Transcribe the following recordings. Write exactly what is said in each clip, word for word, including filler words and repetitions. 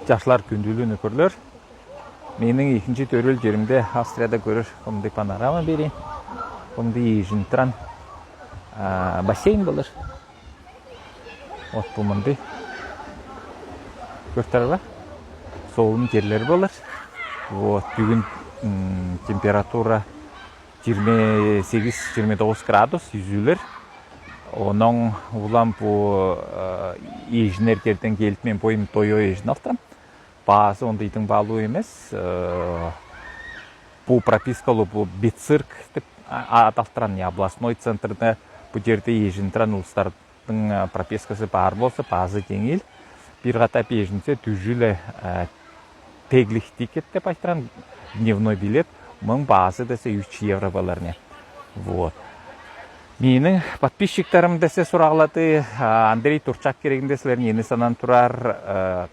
Жашлар, күндүлү нөкерлер. Менің ікінҷі төрел ҷеримде Австрияда көрер, мындый панорама пеер. Мындый ижин турған, а, бассейн болар. Вот, бу мындый. Көрдіңер бе? Соолун жерлер болар. Вот, бүгін, м, температура жиырма сегиз, жиырма тоғыз градус, юзюлер. Онан улам бу, э, ижиннер кертен келип, мен бойым тойо ижин алтам. Баазы ондайдың баалуу эмес, э, бу пропискалуу, бу Бицирк деп, а, адалтыран, я, областной центрде бу жерде ижин турған улустар пропискасы бар болса, баазы теңил. Пир катап ижинсе, дүжүле, э, теглих тикет деп айтыран, дневной билет, мыың баазы десе, үш евро болар не. Вот. Менің подписчиктарым десе сурағлады, а, Андрей, турчак кирегинде сілер нені санап турар, э,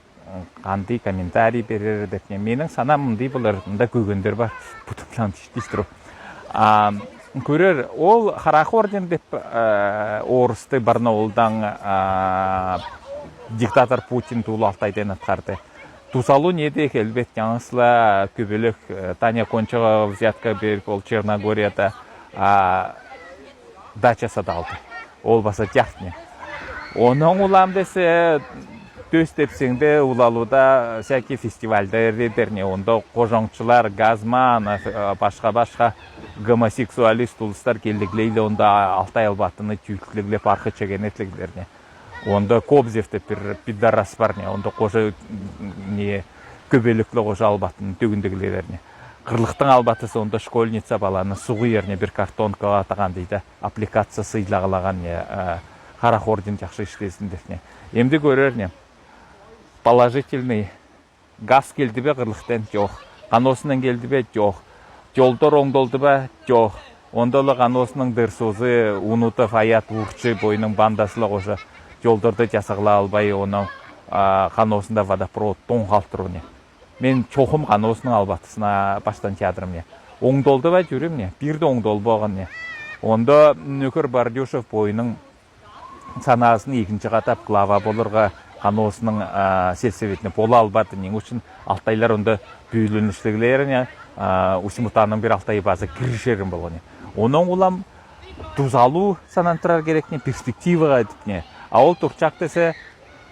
Кандый комментарий берер деп не. Менің санам мындый болар, мында көгендер бар. Путуплан тиштистиру. А, көрер, ол Харахордин деп, э, орысты Барнаулдан, а, диктатор Путин туулы Алтайдан атқарды. Тузалу неде келбет, яңысла көбелек, э, Таня Кончева взятка берип, ол Черногорияда, а, дача сатып алды. Ол баса чахтне. Онан улам десе, төс тепсеңде улалуда всякий фестивальда эрдедер не. Онда кожаңчылар, Газманов, э, башка-башка гомосексуалист улустар келдиглейле, онда Алтай Албатыны тюйилтиглеп, архы чегенетлеглер не. Онда Кобзев деп пир пидорас бар не. Онда кожа, не, көбелекле кожа Албатыны төгүндиглер не. Кырлыктың Албатысы, онда школьница баланы сугуер не, бир картонкага атаган дейди. Аппликация сыйлаглаган не, э, Харахордин чахшы иштезин деп не. Эмди көрер не. Положительный. Газ келди бе кырлыктан? Чох. Каносынан келди бе? Чох. Чолдор оңдолду ба? Чох. Онда ла Каносының дырсузы Унутов Аят, урчы, бойның бандасы ла кожа чолдорды часагла албай, онан, а, Каносында водопровод тоң халтыру не. Мен чохым Каносының Албатысына баштан чадырым не. Оңдолду ба, чурим не. Бир де оңдолбаган не. Онда нөкер Бардюшев бойның санаазын икинчи катап глава болырга Каносының, а, сельсоветине бола албады. Нең ишін алтайлар онда бөлүнүшлүглер не, а, Усть-Мутанның бир алтай база киришерин болган не. Онан улам тузалуу санап турар керек не, перспективага деп не. А ол турчак десе,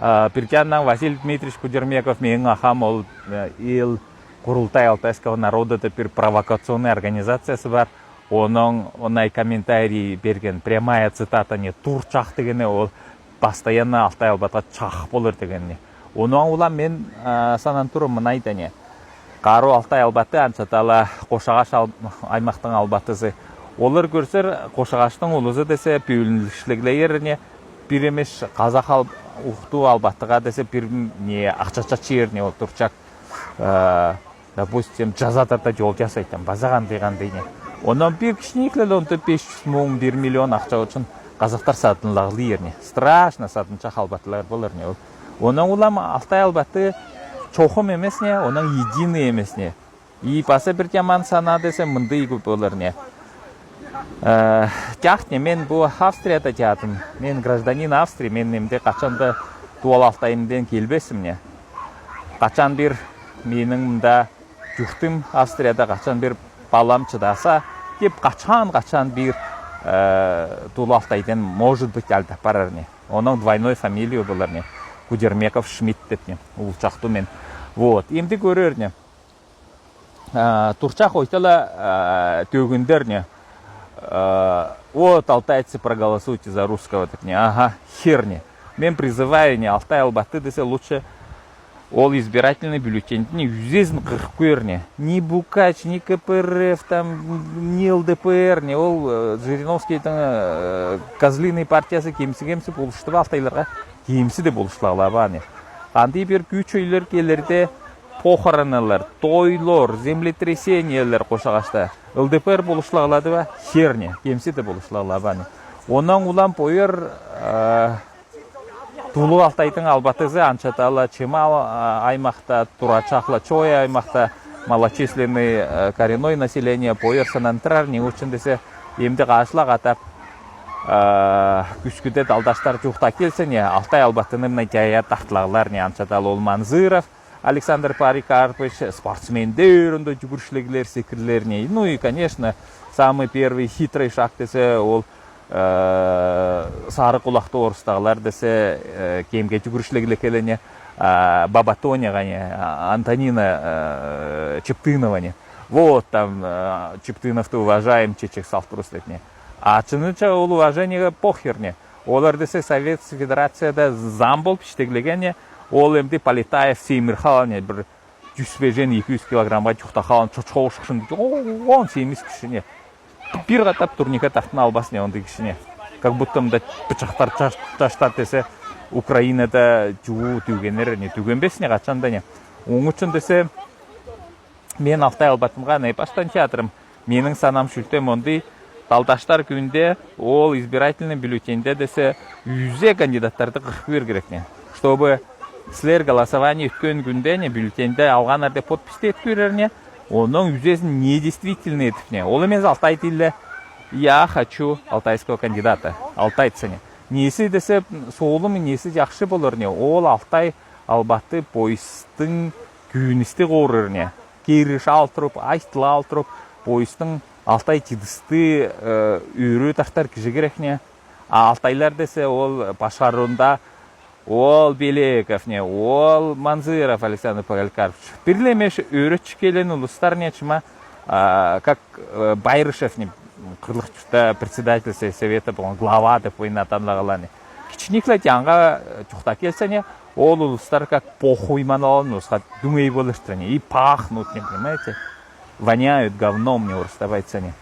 а, бир чаннан Василий Дмитриевич Кудермеков, менің ахам, ол, э, эл Курултай алтайского народа деп бир провокационный организациясы бар. Онан онай комментарий берген, прямая цитата не, турчак дегени ол постоянно Алтай Албатыга чак болар деген не. Онан улам мен, а, санап турым мынай да не. Кару Алтай Албаты, анча тала Кошагаш ал-, аймактың Албатызы. Олар көрсер, Кошагаштың улузы десе, бөлүнүшлүглер не, бир эмес казах ал-, ухту Албатыга десе, бир не, акча чачыр не, ол турчак, э, допустим, жазатырда жол жасайтам, базаган деган дейне. Онан бир кишинекле онда беш жүз муң, бир миллион акча ишін казахтар сатынлаглар не. Страшно сатынчак албатылар болар не ол. Онан улам Алтай Албаты чохым эмес не, онан единый эмес не. И баса бир жаман сана десе, мындый куп болар не. Э, чахтне, мен бу Австрияда чадым. Мен гражданин Австрии, мен эмде качан да туула Алтайымдан келбесим не. Качан бир менің мында жуктым Австрияда, качан бир балам чыдаса, деп качан, качан бир, э, туула Алтайдан, может быть, алдап парар не. Онан двойной фамилия болар не. Кудермеков Шмидт деп не. Улчакту мен. Вот, эмди көрер не. А, турчак ойтала, а, төгүндер не. А, вот, алтайцы, проголосуйте за русского деп не. Ага, хер не. Мен призываю не, Алтай Албаты десе, лучше ол избирательный бюллетеньди не, юзезин кырып көр не. Ни Букач, ни К П Р Ф, там, ни Л Д П Р не, ол, э, Жириновскийдиң, э, козлиный партиясы кемси-кемси болушты ба алтайларга? Кемси де болушлагла ба не. Кандый бир күүч өйлер келерде, похороналар, тойлор, землетрясениелер Кошагашта. Л Д П Р болушлаглады ба? Хер не, кемси де болушлагла ба не. Онан улам поер, э, туулу Алтайдың Албатызы, анча тала Чема, э, аймакта, турачакла Чой аймакта, малочисленный, э, коренной население, поер санап турар, неге ишін десе, эмди кашла катап, э, күүскиде далдаштар жуукта келсе не, Алтай Албатыны мына жая тартлаглар не, анча тала ол Манзыров, Александр Поликарпович, спортсмендер, онда, жүгүршлеглер, секирлер не. Ну и, конечно, самый первый хитрый шаг десе, ол, э, сарык кулакты орыстагылар десе, э, кемге жүгүршлегле келе не, а, Бабатоняга не, а, Антонина, э, Чептынова не. Вот там, э, Чептыновты уважаем, чечек салып турасыз деп не. А чынынша ол уважениеге похер не. Олар десе Совет Федерацияда зам болып иштеглеген не, ол эмди Полетаев сеймир халан не, бир жүз бежен, эки жүз килограммга чукта халан, чочхо ушкышын, он семиз киши не. Бир катап турникке тартына албас не, ондай киши не. Как будто мында пычактар чаш-, чаштар десе, Украинада жуу тюгенер не, тюгенбес не, качан да не. Ону ючюн десе, мен Алтай Албатымга не, паштан театрым, менин санам шүлтем ондай, талдаштар күүнде ол избирательный бюллетеньде десе, юзе кандидаттарды кырып кибер керек не. Чтобы силер голосование өткен күүнде не, бюллетеньде алганнар деп подпись этип киберер не, онын юзезин недействительный этип не. Ол эмес алтай тилде «Я хочу алтайского кандидата», алтайца не. Неси десе, соолум неси жакшы болар не, ол Алтай Албаты поездтың күүнисти корыр не. Кириш алтырып, айтыла алтырып, поездтың алтай чыдысты, э, үрү тартар кижи керек не. А алтайлар десе, ол башкарында ол Белеков не, ол Манзыров Александр Поликарпович. Бирле меш үрү чикелен улустар не чыма, а, как, э, Байрышев не, Кырлык чуртта председатель се-, совета болган, глава деп ойын атанлагалар не. Кичиникле янга, э, чукта келсе не, ол улустар как похуй манал, улуска дүңей болыштыр не. И пахнут не, понимаете? Воняют говном не, орыстап айтса не.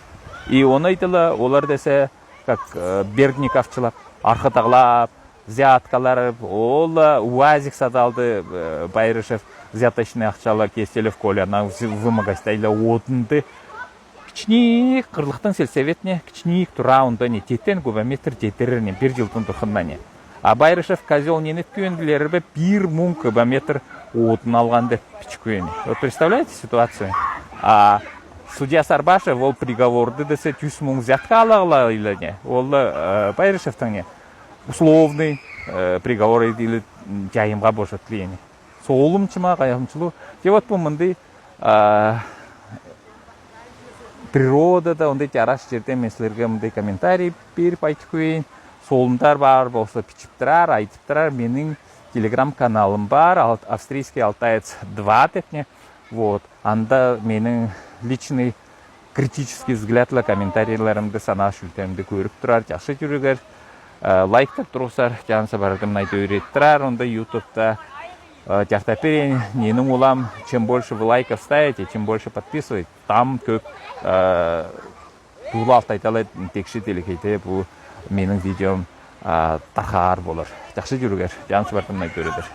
И ону айтыла, олар десе, как, э, Бердниковчылар, архытаглап, взяткалар, ол уазик сатып алды, э, Байрышев, взяточный акчалы Киселев Коля, ана вымогать итейле одынды. Кичиник Кырлыктың сельсовет не, кичиник тура онда не, жетен кубометр жетерер не, бир жылдың турханына не. А Байрышев козёл не эткенлери бе, бир муң кубометр одын алган деп бичкүн. Вот представляете ситуацию? А судья Сарбашев ол приговорды десе, жүз муң взятка алагла иле не. Ол, э, Байрышевтың не, условный, э, приговор или жайымга бошатылы не. Соолум чыма кайгамчылуу. Же вот бу мындай, а, природада ондай жарас жерде мен силерге мындай комментарий берип айтып коеин. Соолумдар бар болса, бичип турар, айтып турар. Менин телеграм-каналым бар, Ал-, Австрийский алтаец два деп не. Вот. Анда менин личный критический взглядла комментарийлерим де, санаа шүлтемди көрүп турар, жакшы жюрюгер, э, лайктар тургузар, жан сабардым най дөрет турар, онда ютубта, э, жартап берейин, менин улам, чем больше вы лайков ставите, чем больше подписываетесь, там көп, э, туула Алтайда ла текши делегейде бу менин видеом, э, таркаар болар. Жакшы жюрюгер, жан сабардым най дөрет турар.